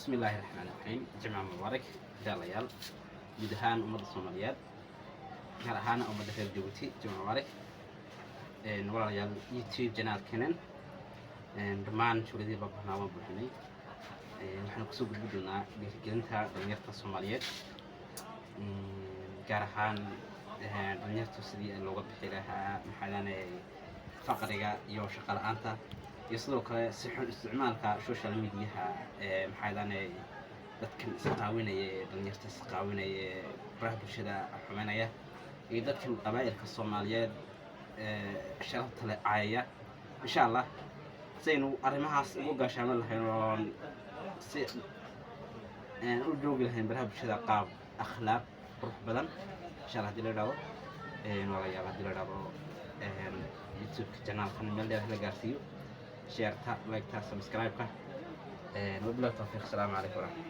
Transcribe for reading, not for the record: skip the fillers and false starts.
Bismi illaahi raxmaan raxiim. Jimca mubaarak, jaalayaal, guud ahaan ummadda Soomaaliyeed, gaar ahaan ummadda reer Jabuuti, jimca mubaarak. Walaalayaal, YouTube channelkenan dhammaan shuruudihii loo baahnaa waan buuxinay. Waxaan kusoo gudbi doonaa dhiirigelinta dhalinyarta Soomaaliyeed, gaar ahaan dhalinyartu sidii looga bixi lahaa, maxaa, faqriga iyo shaqo la-aanta, iyo sidoo kale si xun isticmaalka social mediaha. Maxaa dadkan isqaawinaya ee dhalinyarta isqaawinaya ee baraha bulshada xumeynaya, iyo dadkan qabaa'ilka Soomaaliyeed sharafta leh caayaya, insha Allah saynu arrimahaas ugu gaashaaman lahayn oon si u joogi lahayn baraha bulshada qaab akhlaaq qurux badan, insha Allah. Hadii la idhahdo, walaalayaal, hadii la idhahdo, YouTube-ka channelkan meel dheer la gaarsiiyo, shareta, like-ta, subscribe-ka. Wabillahi tawfiiq. Asalaamu calaykum waraxmat.